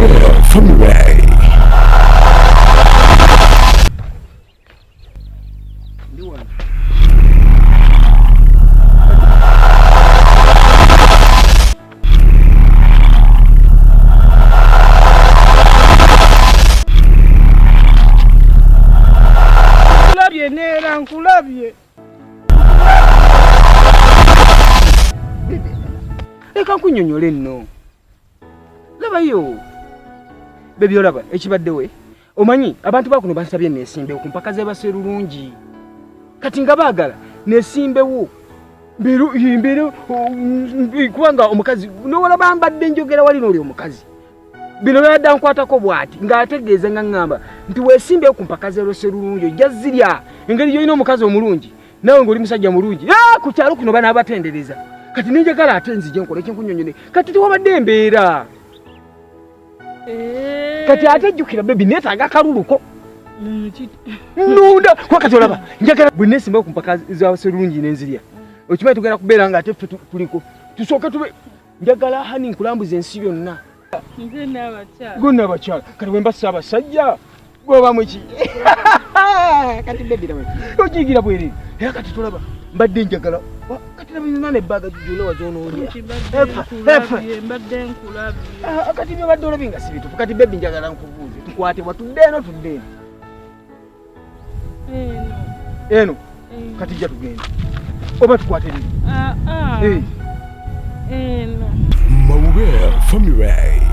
Mawube Family. Nkulabye neera nkulabye. Leka nkunyonyole nno. Labayo. Bebi olaba ekibaddewo omanyi abantu bakuno bansabye nesimbewo ku mpaka z'ebaserulungi. Kati nga baagala nesimbewo mbeere kubanga omukazi nowalaba mbadde njogera wali n'oli omukazi bino byabadde ankwatako bwati ng'ategeeza nga ŋŋamba nti weesimbeyo ku mpaka z'eroserulungi ojja zirya engeri gy'olina omukazi omulungi nawe ng'oli musajja mulungi ah, ku kyalo kuno banaabatendereza kati nenjagala ate nzije nkola ekinkunyonyone kati tewabadde embeera eh. Kati ate jjukira bebi neetaaga akaluluko nunda kuba kati olaba njagala bwe neesimbayo ku mpaka za serulungi nenzirya okimanyi tugenda kubeera nga ate ffe tuliko tusooke tube njagala hani nkulambuza ensi yonna nze n'abakyala gwe n'abakyala kati wemba ssaabasajja gwoba muki kati bebi laba ojigira bwerere era kati tolaba mbadde njagala kati laba nina nebbaga gyona wazonoonye mbadde nkulabye ah, kati byobadde olabye nga si bituufu kati bebi njagala nkubuuze tukwate wa tudde eno tudde eno eno eh. Kati jja tugende oba tukwate liri ah, ah. Eh. Eno Mawube Family.